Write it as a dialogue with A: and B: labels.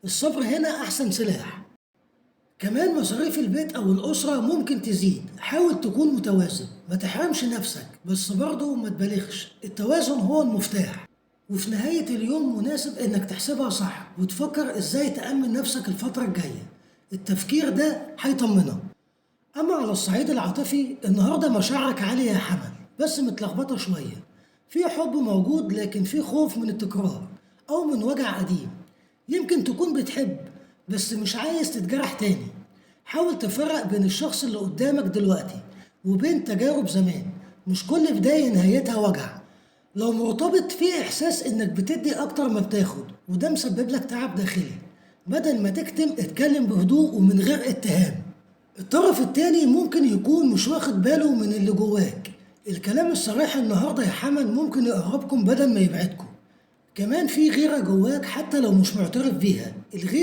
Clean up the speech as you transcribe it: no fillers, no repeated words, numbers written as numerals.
A: الصبر هنا أحسن سلاح. كمان مصاريف البيت أو الأسرة ممكن تزيد، حاول تكون متوازن، ما تحرمش نفسك بس برضه ما تبالغش، التوازن هو المفتاح. وفي نهاية اليوم مناسب إنك تحسبها صح وتفكر إزاي تأمن نفسك الفترة الجاية، التفكير ده هيطمنك. أما على الصعيد العاطفي، النهاردة مشاعرك عالية يا حمل، بس متلخبطة شوية. في حب موجود لكن في خوف من التكرار أو من وجع قديم. يمكن تكون بتحب بس مش عايز تتجرح تاني. حاول تفرق بين الشخص اللي قدامك دلوقتي وبين تجارب زمان، مش كل بداية نهايتها وجع. لو مرتبط، في إحساس إنك بتدي أكتر ما بتاخد، وده مسبب لك تعب داخلي. بدل ما تكتم، اتكلم بهدوء ومن غير اتهام. الطرف التاني ممكن يكون مش واخد باله من اللي جواك. الكلام الصريح النهاردة يا حمل ممكن يقربكم بدل ما يبعدكم. كمان في غيرة جواك حتى لو مش معترف بيها، الغيرة